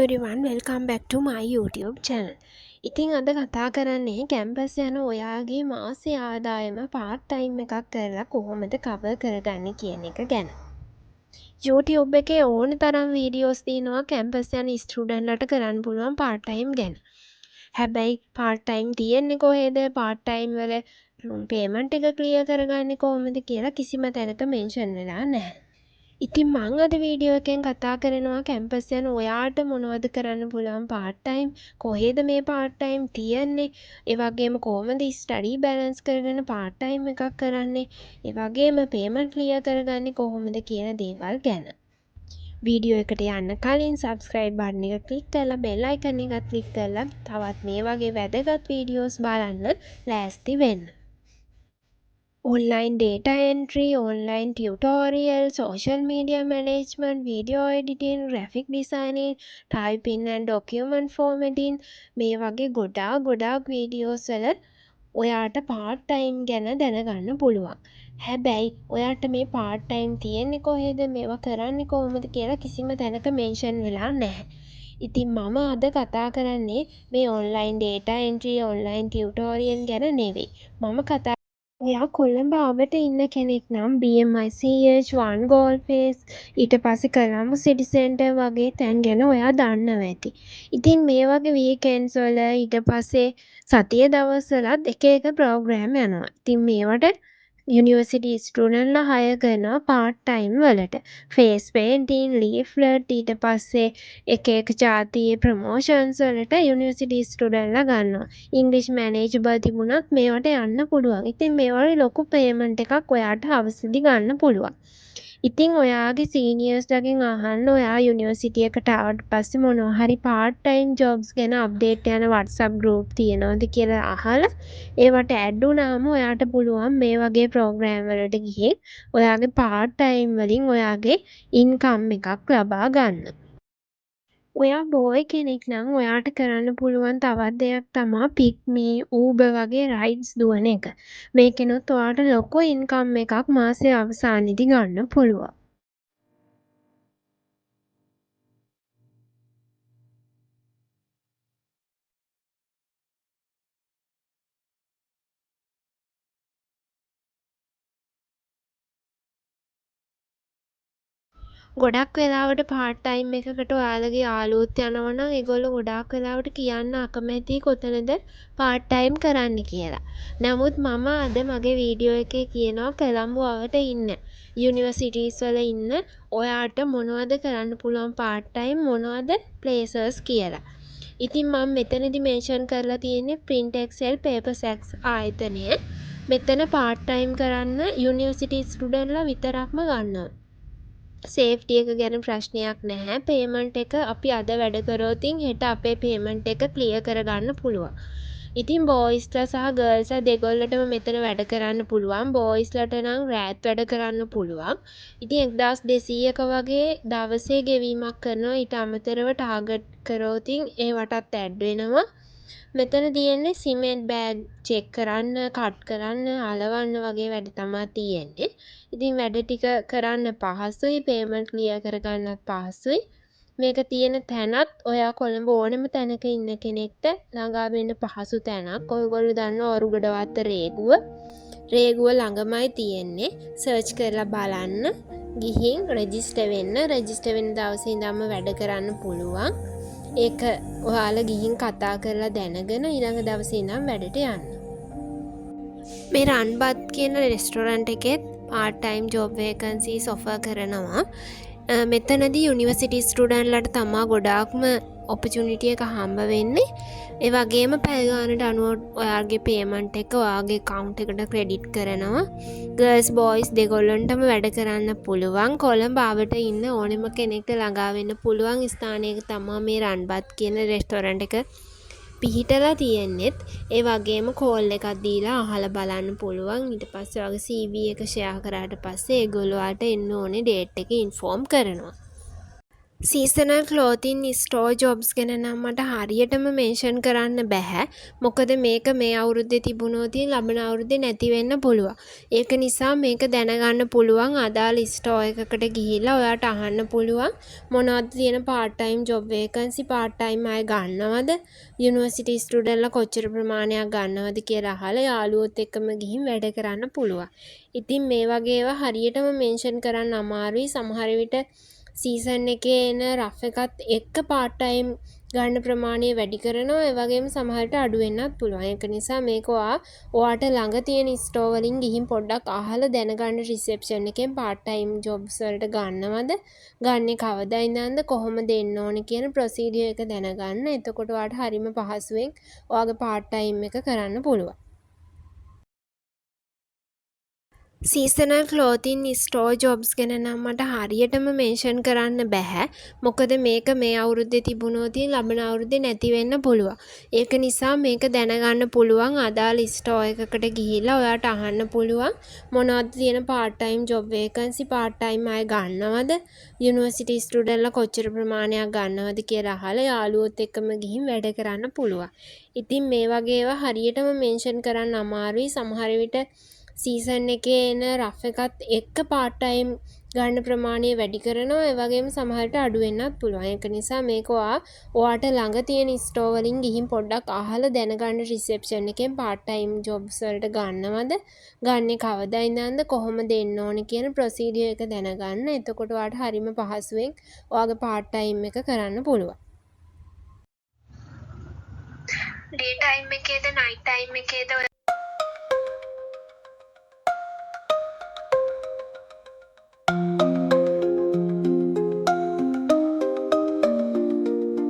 Everyone, welcome back to my YouTube channel. ඉතින් අද කතා කරන්නේ කැම්පස් යන ඔයාගේ මාසේ ආදායම පාර්ට් ටයිම් එකක් කරලා කොහොමද කවර් කරගන්නේ කියන එක ගැන. YouTube එකේ ඕන තරම් වීඩියෝස් තියෙනවා කැම්පස් යන ස්ටුඩන්ට්ලට කරන්න පුළුවන් පාර්ට් ටයිම් ගැන. හැබැයි පාර්ට් ටයිම් තියෙන්නේ කොහෙද, පාර්ට් ටයිම් වල පේමන්ට් එක ක්ලියර් කරගන්නේ කොහොමද කියලා කිසිම තැනක මෙන්ෂන් වෙලා නැහැ. ඉතින් මං අද වීඩියෝ එකෙන් කතා කරනවා කැම්පස් යන ඔයාට මොනවද කරන්න පුළුවන් පාර්ට් ටයිම්, කොහෙද මේ පාර්ට් ටයිම් තියෙන්නේ, ඒ වගේම කොහොමද ස්ටඩි බැලන්ස් කරගෙන පාර්ට් ටයිම් එකක් කරන්නේ, ඒ වගේම පේමන්ට් ක්ලියර් කරගන්නේ කොහොමද කියන දේවල් ගැන. වීඩියෝ එකට යන්න කලින් සබ්ස්ක්‍රයිබ් බටන් එක ක්ලික් කරලා බෙල් අයිකන් එකත් ක්ලික් කරලා තවත් මේ වගේ වැදගත් වීඩියෝස් බලන්න ලෑස්ති වෙන්න. Online data entry, online tutorial, social media management, video editing, graphic designing, typing and document formatting මේ වගේ ගොඩාක් ගොඩාක් වීඩියෝස් වල ඔයාට පාර්ට් ටයිම් ගැන දැනගන්න පුළුවන්. හැබැයි ඔයාට මේ පාර්ට් ටයිම් තියෙන්නේ කොහෙද, මේවා කරන්නේ කොහොමද කියලා කිසිම තැනක මෙන්ෂන් වෙලා නැහැ. ඉතින් මම අද කතා කරන්නේ මේ online data entry, online tutorial ගැන නෙවෙයි. මම කතා ඔයා කොළඹ අවට ඉන්න කෙනෙක් නම් BMICH, වන් ගෝල් ෆේස්, ඊට පස්සේ කොළඹ සිටි සෙන්ටර් වගේ තැන් ගැන ඔයා දන්නවා ඇති. ඉතින් මේ වගේ වීකෙන්ඩ්ස් වල, ඊට පස්සේ සතිය දවස්වලත් එක එක ප්‍රෝග්‍රෑම් යනවා. ඉතින් මේවට යුනිවර්සිටි ස්ටුඩන්ට්ලා හයර් කරනවා පාර්ට් ටයිම් වලට. ෆේස් පේන්ටිං, ලීෆ්ලට්, ඊට පස්සේ එක එක ජාතියේ ප්‍රමෝෂන්ස් වලට යුනිවර්සිටි ස්ටුඩන්ට්ලා ගන්නවා. ඉංග්‍රීසි මැනේජබල් තිබුණත් මේවට යන්න පුළුවන්. ඉතින් මේ වගේ ලොකු පේමන්ට් එකක් ඔයාට හවසේදී ගන්න පුළුවන්. ඉතින් ඔයාගේ සීනියර්ස්ලාගෙන් අහන්න ඔයා යුනිවර්සිටි එකට ආවට පස්සේ මොනවා හරි පාර්ට් ටයිම් ජොබ්ස් ගැන අප්ඩේට් යන WhatsApp group තියෙනවද කියලා අහලා ඒවට ඇඩ් වුණාම ඔයාට පුළුවන් මේ වගේ ප්‍රෝග්‍රෑම් වලට ගිහින් ඔයාගේ පාර්ට් ටයිම් වලින් ඔයාගේ ඉන්කම් එකක් ලබා ගන්න. ඔයා බෝයි කෙනෙක් නම් ඔයාට කරන්න පුළුවන් තවත් දෙයක් තමා පික් මී, ඌබර් වගේ රයිඩ්ස් දුවන එක. මේකෙනුත් ඔයාට ලොකු ඉන්කම් එකක් මාසේ අවසානෙදි ගන්න පුළුවන්. ගොඩක් වෙලාවට පාර්ට් ටයිම් එකකට ඔයාලගේ යාළුවොත් යනවා නම් ඒගොල්ලෝ ගොඩාක් වෙලාවට කියන්න අකමැතියි කොතනද පාර්ට් ටයිම් කරන්නේ කියලා. නමුත් මම අද මගේ වීඩියෝ එකේ කියනවා කොළඹ අවට ඉන්න, යුනිවර්සිටීස් වල ඉන්න ඔයාට මොනවද කරන්න පුළුවන් පාර්ට් ටයිම්, මොනවද ප්ලේසස් කියලා. ඉතින් මම මෙතනදි මෙන්ෂන් කරලා තියෙන්නේ ප්‍රින්ට් එක්සෙල් පේපර් සැක්ස් ආයතනය. මෙතන පාර්ට් ටයිම් කරන්න යුනිවර්සිටි ස්ටුඩන්ට්ලා විතරක්ම ගන්නවා. සේෆ්ටි එක ගැන ප්‍රශ්නයක් නැහැ. පේමන්ට් එක අපි අද වැඩ කරොතින් හෙට අපේ පේමන්ට් එක ක්ලියර් කරගන්න පුළුවන්. ඉතින් බෝයිස්ලා සහ ගර්ල්ස්ලා දෙගොල්ලටම මෙතන වැඩ කරන්න පුළුවන්. බෝයිස්ලාට නම් රෑත් වැඩ කරන්න පුළුවන්. ඉතින් 1200ක වගේ දවසේ ගෙවීමක් කරනවා. ඊට අමතරව ටාගට් කරොතින් ඒවටත් ඇඩ් වෙනවා. මෙතන තියෙන්නේ සිමෙන්ට් බෑග් චෙක් කරන්න, කට් කරන්න, අලවන්න වගේ වැඩ තමා තියෙන්නේ. ඉතින් වැඩ ටික කරන්න පහසුයි, පේමන්ට් ක්ලියර් කරගන්නත් පහසුයි. මේක තියෙන තැනත් ඔයා කොළඹ ඕනෙම තැනක ඉන්න කෙනෙක්ට ළඟා වෙන්න පහසු තැනක්. ඔයගොල්ලෝ දන්නවා ඔරුගොඩවත්ත රේගුව. රේගුව ළඟමයි තියෙන්නේ. සර්ච් කරලා බලන්න. ගිහින් රෙජිස්ටර් වෙන්න. රෙජිස්ටර් වෙන දවසේ ඉඳන්ම වැඩ කරන්න පුළුවන්. ඒක ඔයාලා ගිහින් කතා කරලා දැනගෙන ඊළඟ දවසේ ඉඳන් වැඩට යන්න. මේ රන්බත් කියන රෙස්ටෝරන්ට් එකෙත් පාර්ට් ටයිම් ජොබ් වේකන්සීස් ඔෆර් කරනවා. මෙතනදී යුනිවර්සිටි ස්ටුඩන්ට්ලාට තමා ගොඩාක්ම ඔපචුනිටි එක හම්බ වෙන්නේ. ඒ වගේම පැය ගානට අනුව ඔයාගේ පේමන්ට් එක ඔයාගේ ඇකවුන්ට් එකට ක්‍රෙඩිට් කරනවා. ගර්ල්ස් බෝයිස් දෙගොල්ලන්ටම වැඩ කරන්න පුළුවන්. කොළඹ අවට ඉන්න ඕනෙම කෙනෙක්ට ළඟා වෙන්න පුළුවන් ස්ථානයක තමා මේ රන්බත් කියන රෙස්ටෝරන්ට් එක පිහිටලා තියෙන්නෙත්. ඒ වගේම කෝල් එකක් දීලා අහලා බලන්න පුළුවන්. ඊට පස්සේ ඔයාගේ CV එක ෂෙයා කරාට පස්සේ ඒගොල්ලෝ ඔයාට එන්න ඕනේ ඩේට් එක ඉන්ෆෝම් කරනවා. සීසනල් ක්ලෝතින් ස්ටෝර් ජොබ්ස් ගැන නම් මට හරියටම මෙන්ෂන් කරන්න බැහැ. මොකද මේක මේ අවුරුද්දේ තිබුණොත් ලබන අවුරුද්දේ නැති වෙන්න පුළුවන්. ඒක නිසා මේක දැනගන්න පුළුවන් අදාළ ස්ටෝර් එකකට ගිහිල්ලා ඔයාට අහන්න පුළුවන් මොනවද තියෙන part time job vacancy, part time අය ගන්නවද, යුනිවර්සිටි ස්ටුඩන්ට්ලා කොච්චර ප්‍රමාණයක් ගන්නවද කියලා අහලා යාළුවොත් එක්කම ගිහින් වැඩ කරන්න පුළුවන්. ඉතින් මේ වගේ ඒවා හරියටම මෙන්ෂන් කරන්න අමාරුයි. සමහර විට සීසන් එකේ එන රෆ් එකත් එක්ක පාට් ටයිම් ගන්න ප්‍රමාණය වැඩි කරනවා. ඒ වගේම සමහරට අඩු වෙන්නත් පුළුවන්. ඒක නිසා මේක ඔයා ඔයාට ළඟ තියෙන ස්ටෝර් වලින් ගිහින් පොඩ්ඩක් අහලා දැනගන්න රිසෙප්ෂන් එකෙන් පාට් ටයිම් ජොබ්ස් වලට ගන්නවද, ගන්නේ කවදා ඉඳන්ද, කොහොමද එන්න ඕනේ කියන ප්‍රොසීඩියර් එක දැනගන්න. එතකොට ඔයාට හරිම පහසුවෙන් ඔයාගේ පාට් ටයිම් එක කරන්න පුළුවන්. සීසනල් ක්ලෝතින් ස්ටෝර් ජොබ්ස් ගැන නම් මට හරියටම මෙන්ෂන් කරන්න බැහැ. මොකද මේක මේ අවුරුද්දේ තිබුණොත් ලබන අවුරුද්දේ නැති වෙන්න පුළුවන්. ඒක නිසා මේක දැනගන්න පුළුවන් අදාළ ස්ටෝර් එකකට ගිහිල්ලා ඔයාට අහන්න පුළුවන් මොනවද තියෙන part time job vacancy, part time අය ගන්නවද, යුනිවර්සිටි ස්ටුඩන්ට්ලා කොච්චර ප්‍රමාණයක් ගන්නවද කියලා අහලා යාළුවොත් එක්කම ගිහින් වැඩ කරන්න පුළුවන්. ඉතින් මේ වගේ ඒවා හරියටම මෙන්ෂන් කරන්න අමාරුයි. සමහර විට සීසන් එකේ එන රෆ් එකත් එක්ක පාට් ටයිම් ගන්න ප්‍රමාණය වැඩි කරනවා. ඒ වගේම සමහරට අඩු වෙන්නත් පුළුවන්. ඒක නිසා මේක ඔයා ඔයාට ළඟ තියෙන ස්ටෝර් වලින් ගිහින් පොඩ්ඩක් අහලා දැනගන්න රිසෙප්ෂන් එකෙන් පාට් ටයිම් ජොබ්ස් වලට ගන්නවද, ගන්නේ කවදා ඉඳන්ද, කොහොමද එන්න ඕනේ කියන ප්‍රොසීඩියර් එක දැනගන්න. එතකොට ඔයාට හරිම පහසුවෙන් ඔයාගේ පාට් ටයිම් එක කරන්න පුළුවන්. ඩේ ටයිම් එකේද නයිට් ටයිම් එකේද?